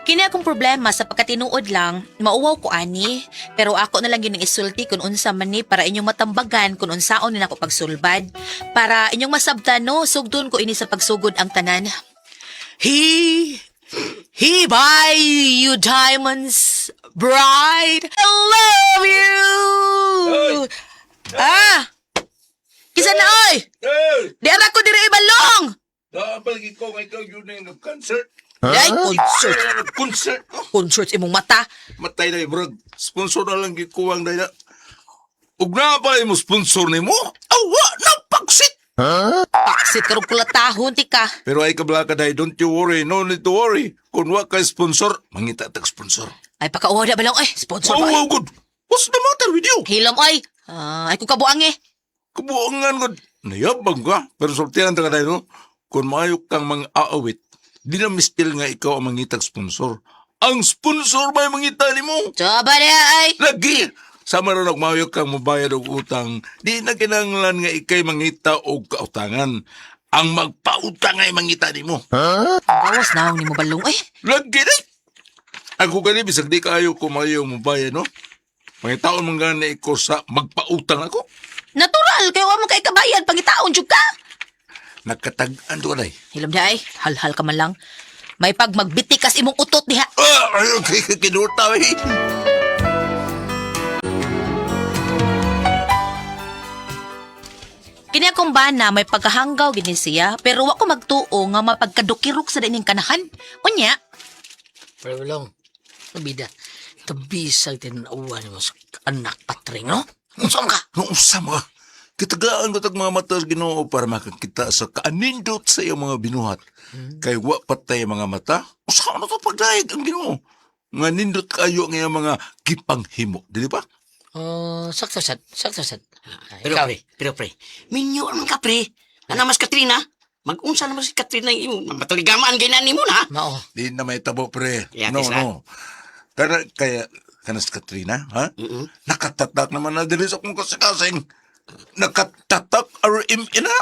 Kini akong problema sa pagkatinuod lang, mauwaw ko ani, pero ako na lang gyud ang isulti kung unsa man ni para inyong matambagan kung unsaon ni nako pagsulbad. Para inyong masabtan no, sugdon ko ini sa pagsugod ang tanan. He buy you diamonds, bride. I love you. Ah! Kisa na oy! Hey! Di ara ko diri ibalong! Dapat ko nga ikaw yun na yung concert. Ay, concert. Concert. Concert imong mata. Matay na bro. Sponsor na lang gikuwang dahil na. Ug na pala mo sponsor nimo? Awa, napagsit! Paksit karong kulatahon ti ka. Pero ay kabla ka dahil, don't you worry, no need to worry. Kung wa kay sponsor, mangita tag sponsor. Ay, pakauwaw na balong ay. Sponsor Oh, ba? wow, good. What's the matter with you? Hilom ay. Ah, ay kung kabuang eh. Kabuangan ko. Nayabang ka. Pero sultihan ta ka dahil, no? Kung maayo kang mga aawit, di na mistil nga ikaw ang mangitag sponsor. Ang sponsor ba yung mangita nimo? Coba niya ay. Lagi! Sama ron og maayo kang mobayad og utang, di na kinahanglan nga ikay mangita og kautangan. Ang magpautang ay mangita nimo. Gawas na ni mo balong ay. Lagi na! Ako gani bisag di kaayo ko maayo mobayad, no? Pangitaon man gani ko sa magpautang ako. Natural, kayo mo kay kabayan, pangitaon jud ka. Nakatag-an doon ay. Hilom niya ay, halhal ka man lang. May pag magbitikas imong utot diha. Ah, ay, okay, kinuta eh. Kini akong bana may pagkahanggaw gini siya, pero wa ko magtuo nga mapagkadukirok sa dining kanahan. Unya, Pero long, mabida. Tabisag tinanawan mo sa anak patring, no? Unsa man ka? Nung usama ka, kitagaan ko tag mga mata sa Ginoo para makakita sa kaanindot sa iyong mga binuhat. Kay wa patay mga mata, usa na to pagdayeg ang Ginoo. Nga nindot kayo ang iyong mga gipanghimo, dili ba? Oh, sakto sad, sakto sad. Ah, Pero ikaw. pre, pero pre, minyo man ka pre. Ana mas Katrina. Mag-unsa naman si Katrina imo. Mataligamaan gay na nimo na. Mao. Di na may tabo, pre. Yeah, no, kaysa. no. Kana, kaya, kanas Katrina, ha? Mm. Nakatatak naman na dili sa akong kasikasing. Nakatatak RM ina.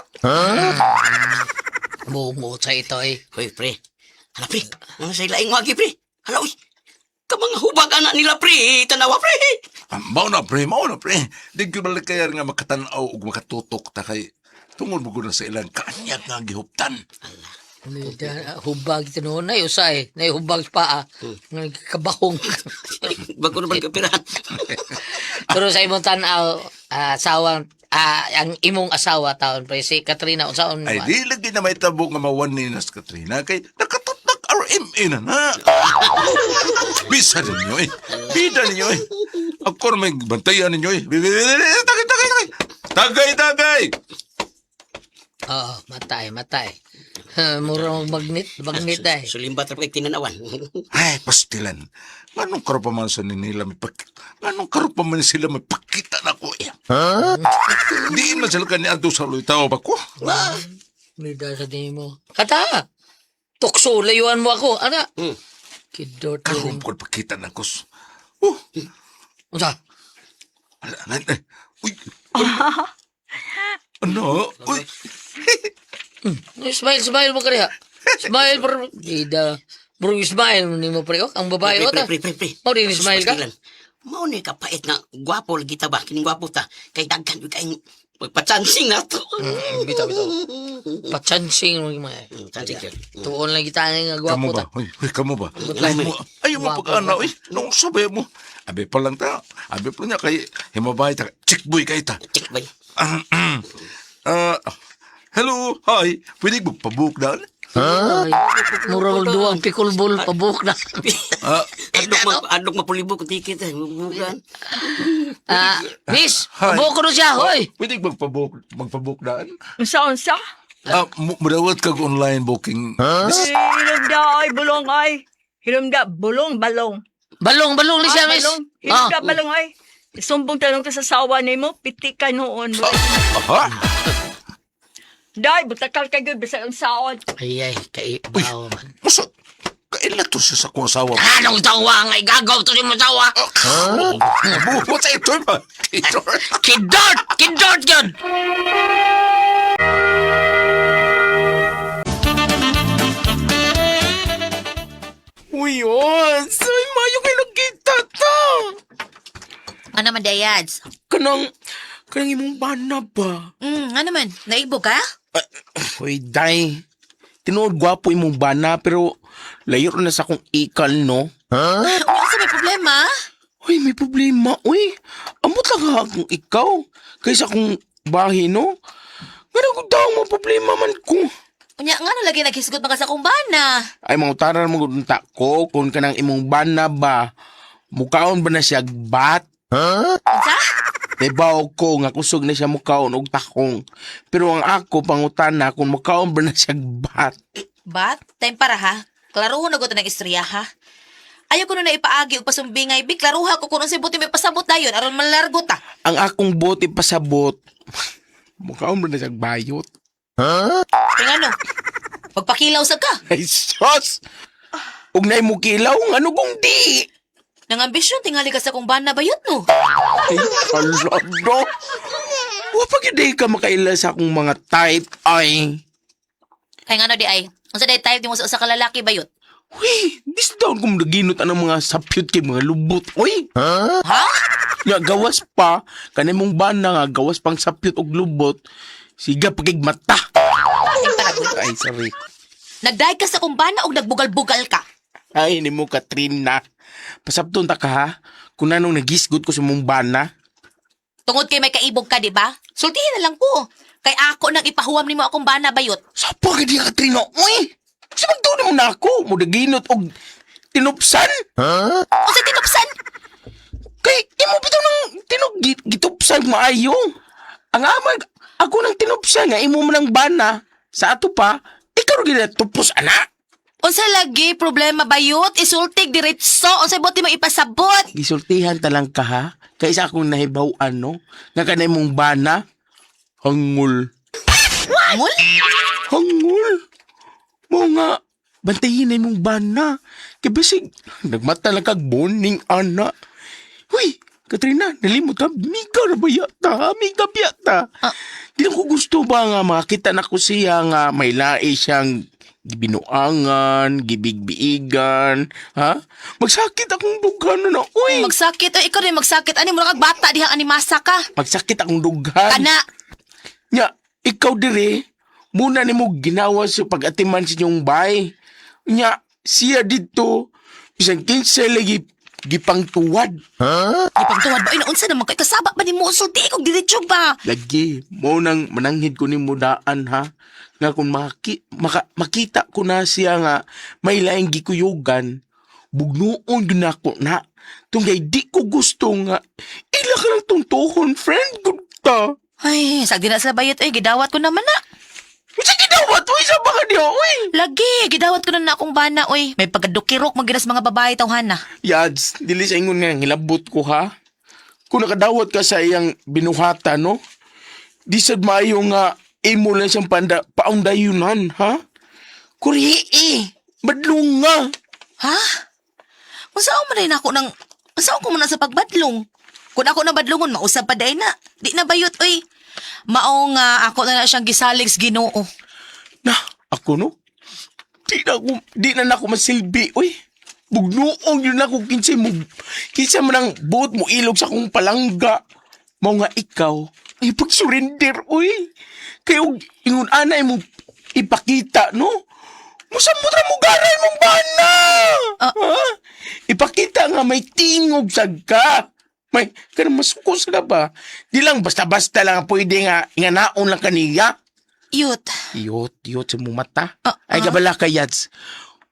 Buong sa ito eh. Hoy pre. Hala pre, ano sa ilaing wagi pre? Hala uy. Kamang hubag ana nila pre, tanawa pre. Ah, mao na pre, mao na pre. Di gyud balik kaya nga makatan-aw ug makatutok ta kay tungod mo gud na sa ilang kaanyag nga gihuptan. Mabida, hubag ito noon. Nay, usay. Nay, hubag pa ah. Kabahong. Bago na pagkapirahan. Pero sa imong tanaw, ah, asawa, ah, ang imong asawa taon pre, si Katrina, unsaon Ay ba? di lagi na may tabo nga mawan ni Nas Katrina kay nakatatak RMA na na. Bisa ninyo eh. Bida ninyo eh. Ako na may bantayan ninyo eh. Tagay, tagay, tagay. Tagay, tagay. Oo, matay, matay. Mura mong magnet, magnet ay. Sulimbat ra kay tinanawan. Ay, pastilan. Nganong karo pa man sa nila may pak... Nganong karo pa man sila may pakita na ko eh. Di man sila kaniadto sa lutaw ba ko? Bida sa tingin mo. Kata! Tukso, layuan mo ako. Ana! Kidot. Karon ko pakita na ko. Oh, Unsa? ala, ala, ala. Uy. Ano? Ano? Uy. Smile, smile mo kaniya. Smile, bro. Bida. Bro, smile mo ni mo pre. Oh, ang babae, Pre, oh, ta. pre, pre, pre. Mao din smile ka? Pastilan. Mao ni kapait nga gwapo lagi ta ba kining gwapo ta kay daghan gyud kayong pagpachansing na to. Bitaw, bitaw. Pachansing mo yung mga. Chansing gyud. Tuon lang kita nga Kamu gwapo ba? ta. Uy, uy, kamu ba? Ay, Ay mo, ayaw mo Gwapo pag-ana, ba? uy. Nung sabay mo. Abi pa lang ta. Abi pa niya kay himabay ta. Chick boy kay ta. Check bay. Ah, hello, hi. Pwede mo pabook daan? Ay, mura mag duwang pikulbol, pabuok na. Ah, Adlok mapulibo kung ticket eh. Bukan. Ah, miss, Hi. pabuok ko na siya, hoy. Pwede magpabook, magpabook daan? Unsa unsa? Ah, mudawat kag online booking. Miss, Hilom da ay bulong ay. Hilom da bulong balong. Balong, balong ni siya, Ay, miss. balong. Hilom Ah, da balong ay. Sumbong tanong ka sa sawa nimo, piti ka noon. aha. Day, butakal ka gyud bisag ang saon. Ay, ay, kay bawo man. Masa, kaila to siya sa akong asawa. Anong tawa nga igagaw to si masawa? Buhat sa ito ba? Ito. Kidort! Kidort yun! Uy, oy! Unsa man dayads? Kanang, kanang imong bana ba? Ano man? Naibo ka? Uy, day. Tinuod gwapo imong bana pero layo na sa akong ikal, no? Unsa may problema? Uy, may problema, uy. Amot lang ha kung ikaw. Kaysa akong bahi, no? Nga ko daw, may problema man ko. Unya nga na lagi naghisgot man ka sa akong bana. Ay, mga utaran mo ta ko kung kanang imong bana ba, mukaon ba na siya bat? Unsa? Nabaw ko nga kusog na siya mukaon og takong. Pero ang ako pangutana kung mukaon ba na siya bat. Bat, time para ha. Klaruhon na ko ng istorya ha. Ayaw ko na naipaagi og pasumbingay. Bi, klaruha ko kung unsay buti may pasabot dayon aron malargo ta. Ang akong bote pasabot, mukaon ba na siya bayot? Kaya ano? Pagpakilaw sa ka. Ay, sus! Ug nay mo kilaw, ano kung di? Nang ambisyon tingali ka sa akong bana bayot no. Ay, kalado! Wa pa gyud ka makaila sa akong mga type ay. Kaya nga ano di ay. Unsa day type nimo sa usa ka lalaki bayot? Uy, this down kung naginot ang mga sapyot kay mga lubot. Uy, Ha? nga gawas pa, kanay mong bana nga gawas pang sapyot og lubot. Siga pagig mata. Ay, paragoy. Ay, sorry. Nagdayeg ka sa akong bana og nagbugal-bugal ka. Ay, ni mo Katrina. Pasabton ta ka ha. Kung anong nagisgot ko sa mong bana. Tungod kay may kaibog ka, di ba? Sultihin na lang ko. Kay ako nang ipahuwam nimo akong bana bayot. Sa pa ka di Katrina? Uy! Sa magtuon mo na ako. Mudaginot og tinupsan. Unsa tinupsan? Kay imo bitaw nang tinog gitupsan maayo. Ang amag ako nang tinupsan nga imo man ang bana. Sa ato pa, ikaw ra gid tupos ana. Unsa lagi problema bayot? Isultig diretso. Unsa buti mo ipasabot? Gisultihan ta lang ka ha. Kaysa akong nahibaw-an no. Nga kanay mong bana. Hangol. Angol? Hangol. Mo nga bantayin na imong bana. Kay basig nagmata lang kag boning ana. Huy, Katrina, nalimot ka. Miga na ba yata? Miga ba yata? Di lang ko gusto ba nga makita na ko siya nga may lae siyang gibinuangan, gibigbiigan, ha? Magsakit akong dughan na. Uy! Magsakit. Ay, ikaw rin magsakit. Ani mo kag bata diha animasa ka. Magsakit akong dughan. Kana. Nya, ikaw dire, muna nimo ginawa sa pag-atiman sa inyong bay. Nya, siya dito, bisan kinsa lagi gipangtuwad. Ipagtuwad ba? Ay, naunsa naman kay kasaba ba nimo sulti kog diretso ba? Lagi, mo nang mananghid ko nimo daan ha. Nga kung makita ko na siya nga may laing gikuyugan, bugnuon gyud nako na. Tungkay di ko gusto nga ila ka ng tungtuhon, friend gud ta. Ay, sagdi na sa bayot ay gidawat ko naman na. Unsa gidawat uy sa baka niyo uy. Lagi, gidawat ko na na akong bana oy. May pagkadukirok maginas mga babae tawhana. Yads, dili sa ingon nga ngilabot ko ha. Kung nakadawat ka sa iyang binuhata, no? Di sad maayo nga imo lang siyang panda, paundayunan, ha? Kuri eh, madlong nga. Ha? Unsaon man na ako nang unsaon ko man na sa pagbadlong? Kung ako na badlongon, mausab pa day na. Di na bayot oy. Mao nga ako na na siyang gisalig sa Ginoo. Na, ako no? Di na nako masilbi, uy. Bugnuong yun ako kinsay mo, kinsa man ang buot mo ilog sa akong palangga. Mao nga ikaw, ipag-surrender, uy. Kay og ingon anay mo ipakita, no? Musamot ra mo garay mong bana. Ha? Ipakita nga may tingog sad ka. May kanang masuko sa ka ba? Di lang basta-basta lang pwede nga nga naon lang kaniya. Yut. Iyot, iyot sa mong mata. Ah, Ay, gabala ka, Yats.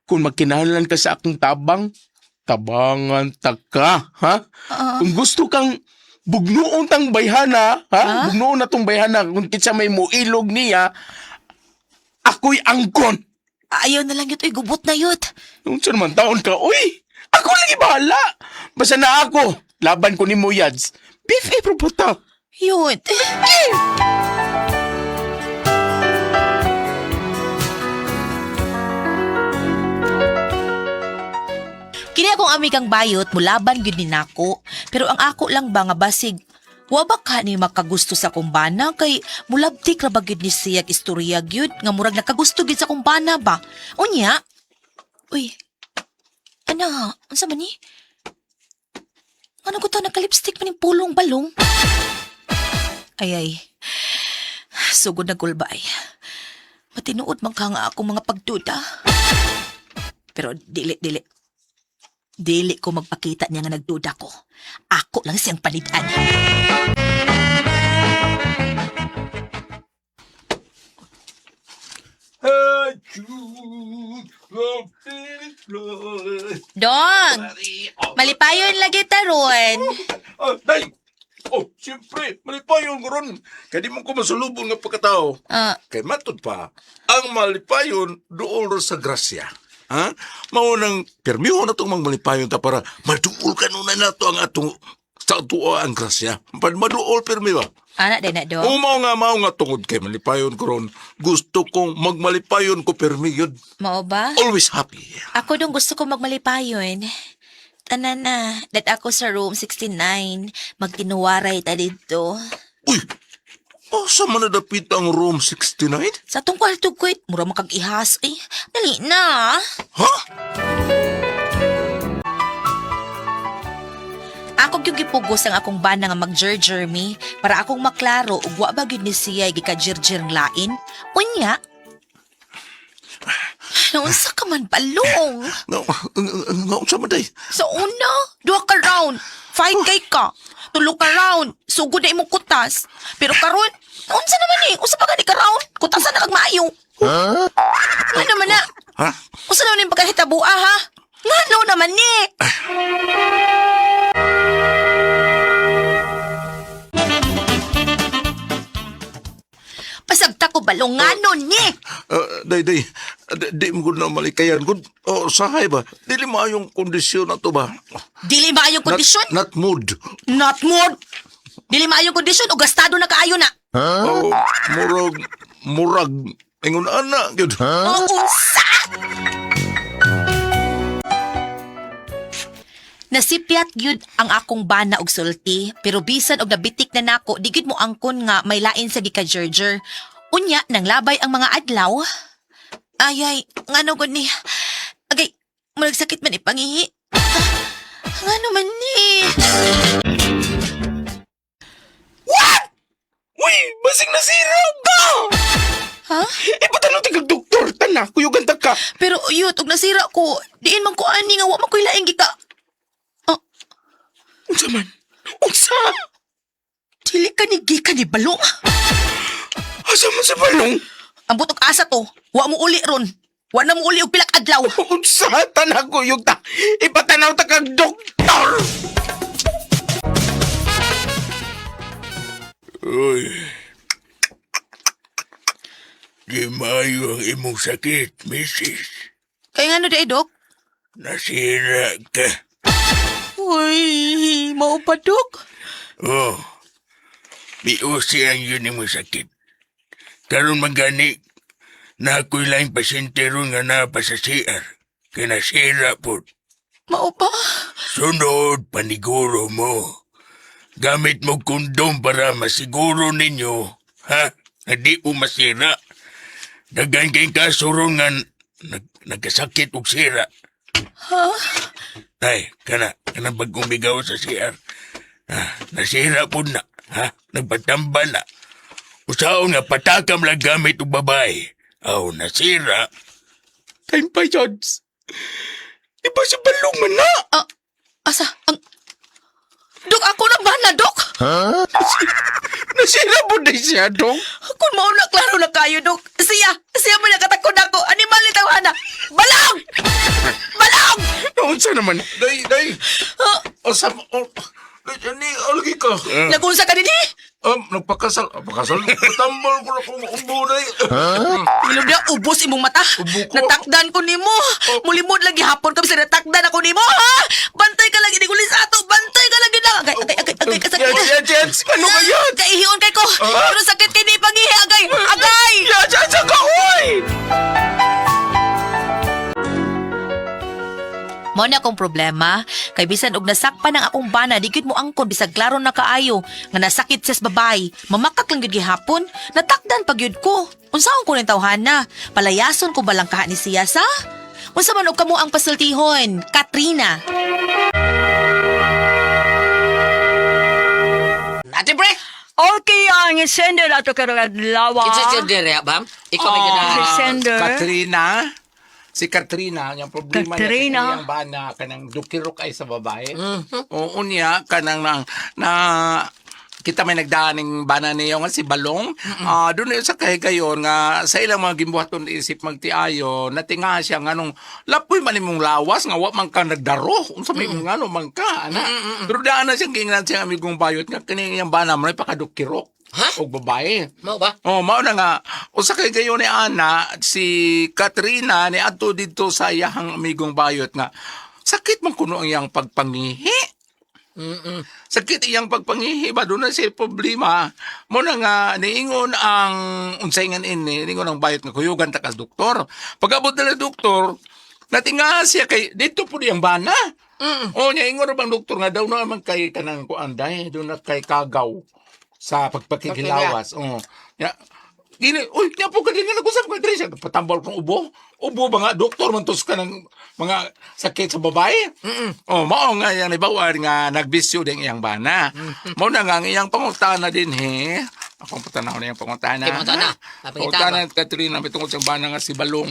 Kung magkinahanglan ka sa akong tabang, tabangan ta ka, ha? Kung gusto kang bugnuon tang bayhana, ha? Bugnuon na tong bayhana, kung kitsa may muilog niya, ako'y angkon. Ayaw na lang yut oy, gubot na yut. Unsa naman taon ka, uy! Ako lagi bahala! Basta na ako, laban ko ni mo, Yads. Beef eh, propota. Yut. Kini akong amigang bayot mulaban gyud ni nako. Pero ang ako lang ba nga basig wa ba ka ni makagusto sa kumbana kay mulabtik ra ba gyud ni siyag istorya gyud nga murag nakagusto gyud sa kumbana ba. Unya. Uy. Ana, unsa man ni? Ano ko to, nagka-lipstick man yung pulong balong? Ay ay, sugod na gulbay. Matinuod man ka nga akong mga pagduda. Pero dili, dili. Dili ko magpakita niya nga nagduda ko. Ako lang siyang panidan. Dong! Malipayon lagi taron. Ah, day! Oh, siyempre, malipayon ko ron. Kaya di mo ko masulubong nga pagkatao. Ah, Kay matod pa, ang malipayon doon ro sa grasya. Ha? Maunang permiho na itong mga malipayon ta para maduol kanunay na to ang atong sa atuo ang grasya. Pag maduol permi ba? ana din na, Dong. O mao nga tungod kay malipayon ko ron. Gusto kong magmalipayon ko permi yun. Mao ba? Always happy. Ako dong gusto ko magmalipayon. Tanan na, dat ako sa room 69. Magtinuwaray ta dito. Uy! Asa man nadapit ang room 69? Sa atong kwarto ko, mura makag-ihas eh. Dali na. Ha? Ako gyud gipugos ang akong bana nga magjerjer mi para akong maklaro ug wa ba gyud ni siya gikajerjer ng lain. Unya. Naunsa ka man balong? Nga, nga, unsa man day? Sa una, duha ka round. Fight kay ka. Tulo ka round. Sugod na imong kutas. Pero karon, unsa naman eh? Unsa pa gani ka round? Kutasan na kag maayo. Huh? Ano naman na? Ha? Unsa naman yung pagkahitabua ha? Ngano naman ni? Pasagta ko balong ngano ni? Day, day, di, di mo gud na malikayan. Gud, oh, sahay ba? Dili maayong kondisyon na to ba? Dili maayong kondisyon? Not, not mood. Not mood. Dili maayong kondisyon o gastado na kaayo na. Oh, murag, murag, ingon ana, gyud. O unsa? Nasipyat gyud ang akong bana og sulti, pero bisan og nabitik na nako, di gyud mo angkon nga may lain sa gikajerjer. Unya nang labay ang mga adlaw. Ay ay, ngano gud ni? Agay, murag sakit man ipangihi. Ah, ngano man ni? What? Uy, basing nasira ka! Ha? Ipatanong tigag doktor, tana, kuyugan ta ka. Pero yut, og nasira ko, diin man ko ani nga wa man ko'y laing gika. Unsa man? Unsa? Dili ka ni gika ni balong. Asa man sa balong? Ang butok asa to, wa mo uli ron. Wa na mo uli og pilak adlaw. Unsa tana kuyog ta? Ipatanaw ta kag doktor! Uy. Di maayo ang imong sakit, misis. Kay ngano di dok? Nasira ka. Uy, mao pa dok. Oh. Biusi ang yun imong sakit. Karon man gani, na ako'y laing pasyente ron nga naa pa sa CR. Kay nasira po. Mao pa. Sunod, paniguro mo. Gamit mo kondom para masiguro ninyo, ha? Na di mo masira. Daghan kay kaso ron nga nagkasakit og sira. Ha? Ay, kana, kana bagong bigaw sa CR. Ah, nasira po na, ha? Nagpatamba na. Usaon nga patakam lang gamit og babae. Aw, nasira. Time pa, Judge. Di ba sa balong man na? Ah, asa ang Dok, ako na ba na, Dok? Nasira po na siya, dok. Kung mao na, klaro na kayo, Dok. Siya, siya mo nakatakod ako. Animal ni tawhana. Balong! Balong! Unsa naman? Day, day. Asa mo? Oh, day, ni, alagi ka. Nagunsa ka din eh. Nagpakasal. Ah, pakasal. Tambal ko na kung umbo, day. Ilog na, ubos imong mata. Ubo ko. Natakdan ko nimo. Mulimod lang gihapon kami sa natakdan ako nimo, ha? Bantay ka lang, iniguli sa ato. Bantay ka lang, gid lang. Agay, agay, agay, agay, kasakit. Judge, Judge, Judge, ano ka yan? Kaihion kay ko. Pero sakit kay ni pangihi, agay. Agay! Judge, asa ka, oy! Mo na akong problema. Kay bisan og nasakpan ang akong bana, di gyud mo angkon bisag klaro na kaayo nga nasakit siya sa babay. Mamakak lang gyud gihapon. Natakdan pa gyud ko. Unsaon ko ning tawhana? Palayason ko balang kaha ni siya sa? Unsa man og kamo ang pasultihon? Katrina. Ate pre, Okay, ang sender ato karong adlaw. kinsa siya dire bam? Ikaw may Si ganahan. sender. Katrina. Si Katrina, yung problema Katrina. niya sa iyang bana, kanang dukirok ay sa babae. Oo niya, kanang na, na kita may nagdaan ng bana niyo nga si Balong. Ah, doon sa kahigayon nga sa ilang mga gimbuhaton isip magtiayo, natinga siya nga nung lapoy man imong lawas nga wa man ka nagdaro. Unsa may imong ngano man ka ana. Pero daan na siyang giingnan siyang amigong bayot nga kini iyang bana mo pakadukirok. Ha? Og babae. Mao ba? Oh, mao na nga usa kay gayon ni Ana si Katrina ni adto didto sa iyahang amigong bayot nga sakit man kuno ang iyang pagpangihi. Sakit iyang pagpangihi ba doon na siya problema. Mo na nga niingon ang unsay nga ini, niingon ang bayot nga kuyugan ta kas doktor. Pag-abot na doktor, natinga siya kay dito po diyang bana. O niya ingon ra bang doktor nga daw na man kay kanang kuan day, doon na kay kagaw sa pagpakikilawas. Oo. Ya, gini, uy, niya po ka din nga nag-usap ka diri siya. Patambal kong ubo. Ubo ba nga, doktor, man tos ka ng mga sakit sa babae. Oh, mao nga yang nibawar nga nagbisyo din iyang bana. Mao na nga ang iyang pangutana din he. Akong patanaw na iyang pangutana. Okay, pangutana. Ah, pangitana. Pangutana Katrina may tungod sa bana nga si Balong.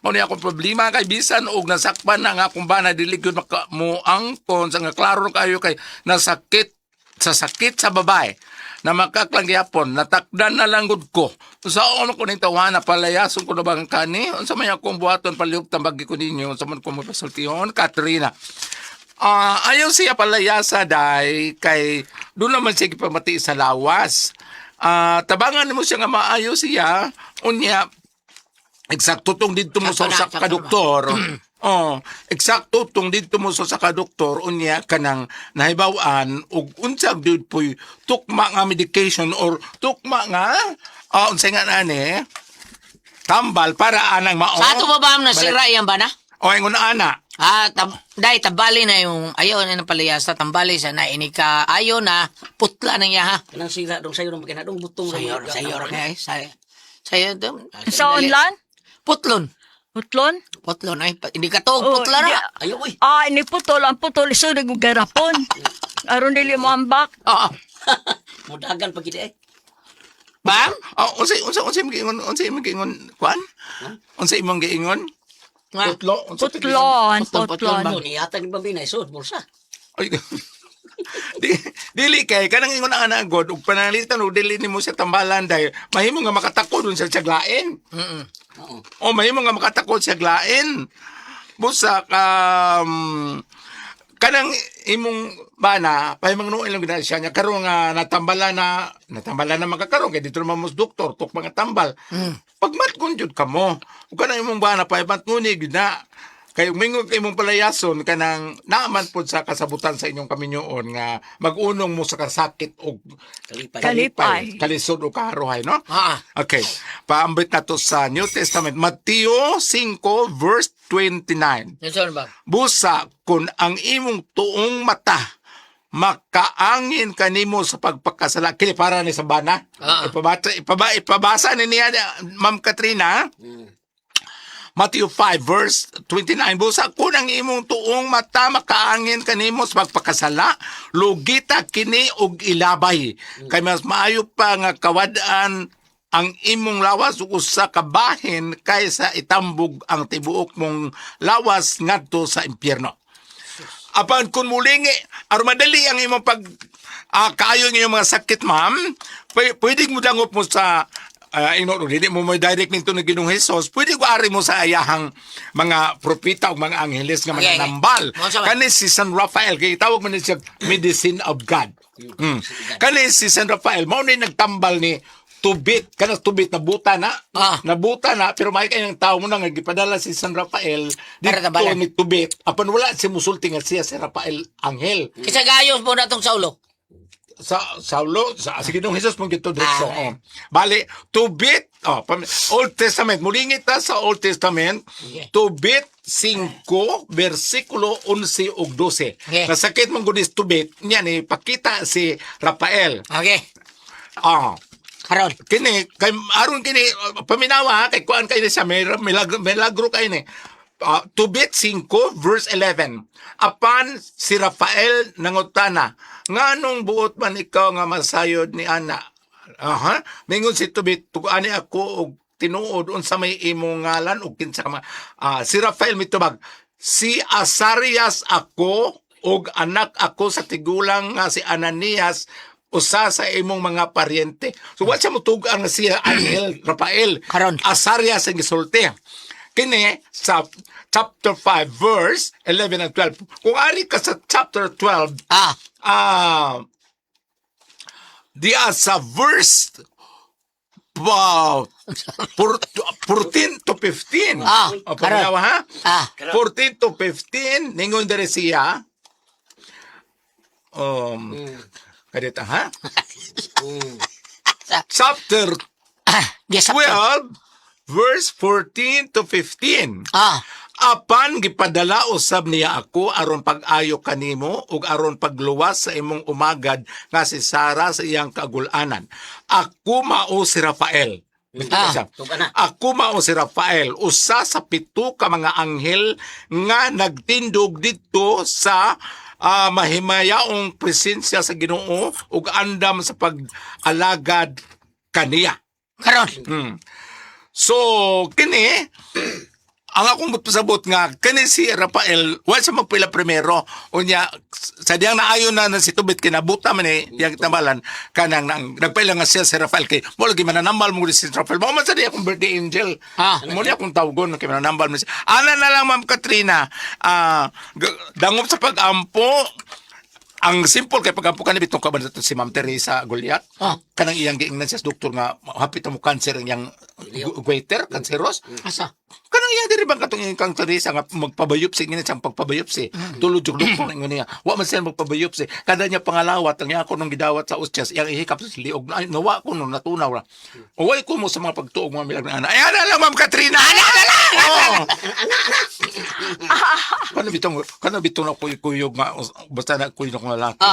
Mao ni akong problema kay bisan og nasakpan na nga akong bana dili gyud maka moangkon sa nga klaro kayo kay nasakit sa sakit sa babae na makaklang gyapon natakdan na lang gud ko sa ono ko ning tawana palayason ko na bang kani unsa may akong buhaton palihog tambagi ko ninyo unsa man ko mapasultihon Katrina. Ah, ayaw siya palayasa day kay doon naman siya gipamati sa lawas. Ah, tabangan mo siya nga maayo siya unya eksakto tong didto mo sa Sakto na, usa ka sakto na. doktor. Oh, eksakto tong didto mo sa usa ka doktor unya kanang nahibaw-an og unsa gyud poy tukma nga medication or tukma nga unsay nga nani tambal para anang mao. Sa ato ba bam na sira iyang bana? O ingon ana. Ah, dai tabali na yung ayaw na ng palayasa, tambali sa na ini ka ayo na putla nang iya ha. Kanang sira dong sayo dong kinadong butong. Sayo, sayo ra kay sayo. Sayo dong. Sa online? Putlon. Putlon? Putlon ay hindi ka to Oh, putla ra. Ayo uy. Ah, ini putol. Ang putol isod ang garapon. Aron dili mo ambak. Oo. Mudagan pag eh. Bam? Ah, unsay unsa unsay imong giingon unsay imong giingon kuan? Unsay imong giingon? Nga. Putlo, unsa to giingon? Putlon, Putlon, putlon putlon. Ano ni atag ni Bambina isod bulsa. Ay, di, dili kay kanang ingon ang ana god ug pananglitan og dili nimo siya tambalan dahil mahimo nga makatakod dun siya tiyaglain. Oo. O mahimo nga makatakod siya glain. Busa kanang imong bana pahimang nuon lang gina siya niya karon nga natambala na makakaron kay dito naman mo sa doktor tok mga tambal. Pagmatkon jud kamo. Ug kanang imong bana pahimatngoni gyud na. Kay mingon kay imong palayason kanang naaman pod sa kasabutan sa inyong kaminyoon nga mag-unong mo sa kasakit og Kalipay. Kalipay. kalisod o kaharohay no? Ah. Okay. Paambit na to sa New Testament. Mateo 5 verse 29. Yun ba? Busa kung ang imong tuong mata makaangin kanimo sa pagpakasala. Kini para ni sa bana. Ah. Ipabasa ni niya Ma'am Katrina. Matthew 5 verse 29 Busa kung ang imong tuong mata makaangin kanimo sa pagpakasala lugita kini og ilabay kay mas maayo pa nga kawad-an ang imong lawas ug usa ka bahin kaysa itambog ang tibuok mong lawas ngadto sa impyerno. Apan kung mulingi, aron madali ang imong pag kaayo ng iyong mga sakit, ma'am, pwede mo dangop mo sa ino dili mo mo direct nito ni Ginoong Hesus, pwede ko ari mo sa ayahang mga propeta o mga angheles nga Okay, okay. mananambal. Mo sa ba? Kani si San Rafael kay tawag man ni siya medicine of God. Kani si San Rafael mao ni nagtambal ni tubit kana tubit nabuta na. Nabuta na pero may kayang tao mo na nga gipadala si San Rafael Para dito tambalan. ni tubit apan wala si musulti nga siya si Rafael Angel Kinsa gayos po na tong Saulo? Sa Saulo sa sige nung Jesus mong gito diretso. Ah. Oh. Bali tubit oh, Old Testament mulingit ta sa Old Testament tubit 5 bersikulo 11 ug 12. Okay. Nasakit mong gudis tubit niya ni pakita si Rafael. Okay. Ah. Karon. Kini kay aron kini paminawa ha, kay kuan kay ni siya may milagro, milagro kay ni. Tobit 5 verse 11. Apan si Rafael nangutana, "Nganong buot man ikaw nga masayod ni ana?" Aha. Mingon si Tobit, "Tug-ani ako og tinuod unsa may imong ngalan ug kinsa ka ma-" Si Rafael mitubag, "Si Azarias ako ug anak ako sa tigulang nga si Ananias, usa sa imong mga paryente." So wa siya mutug-an nga siya Angel Rafael. Karon. Azarias ang gisulti. Kini sa chapter 5 verse 11 and 12. Kung ari ka sa chapter 12, diya sa verse 14 to 15. O, karon. paminawa, ha? Ah. 14 to 15, ningon diri siya. Kadita, ha? Chapter Yes, 12, verse 14 to 15. "Apan gipadala usab niya ako aron pag-ayo kanimo ug aron pagluwas sa imong umagad nga si Sara sa iyang kagulanan. Ako mao si Rafael." Siya. "Ako mao si Rafael, usa sa pito ka mga anghel nga nagtindog didto sa mahimayaong presensya sa Ginoo ug andam sa pag-alagad kaniya." Karon. So, kini, ang akong pasabot nga, kini si Rafael, wala siya magpila primero. Unya, sa diyang naayon na, na si Tobit, kinabuta man eh, iyang tambalan, kanang nang, nagpaila nga siya si Rafael, kay, mo lagi mananambal mo si Rafael. Mao man sa diya akong birthday angel. Mo niya akong tawgon, kay mananambal mo siya. Ana na lang, Ma'am Katrina, dangop sa pag-ampo, ang simple kay pag-ampo ka ni bitong kaban si Ma'am Teresa Goliat. Kanang iyang giingnan siya sa doktor nga hapit na mo cancer ang iyang goiter, cancerous. Asa? Kanang iyang diri bang katong iyang kang Teresa nga magpabayopsi ngin siyang pagpabayopsi. Tulod jud doktor ingon niya. Wa man siya magpabayopsi. Kada niya pangalawat ang iya ko nung gidawat sa ustyas, iyang ihikap sa liog. Ay, nawa ko nung natunaw ra. Uway ko mo sa mga pagtuog mga milag na ana. Ay, ana lang, Ma'am Katrina. Ana na lang. Oh. Kano bitong na kuyog nga basta na kuyog nga lalaki.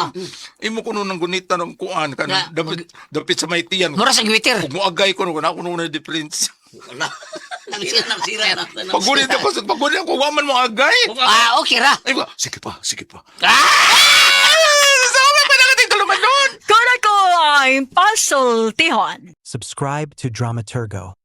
Imo kuno nang gunita ng kuan kanang dapit dapit sa may tiyan. Mura sa giwitir. Ug moagay ko no ako na difference. Wala. Nagsira, nagsira. Pagunit ako sa pagunit ako wa man mo agay. Okay ra. Ay, sige pa, sige pa. Sama pa na kating tuluman nun! Kura ko ay pasultihon. Subscribe to Dramaturgo.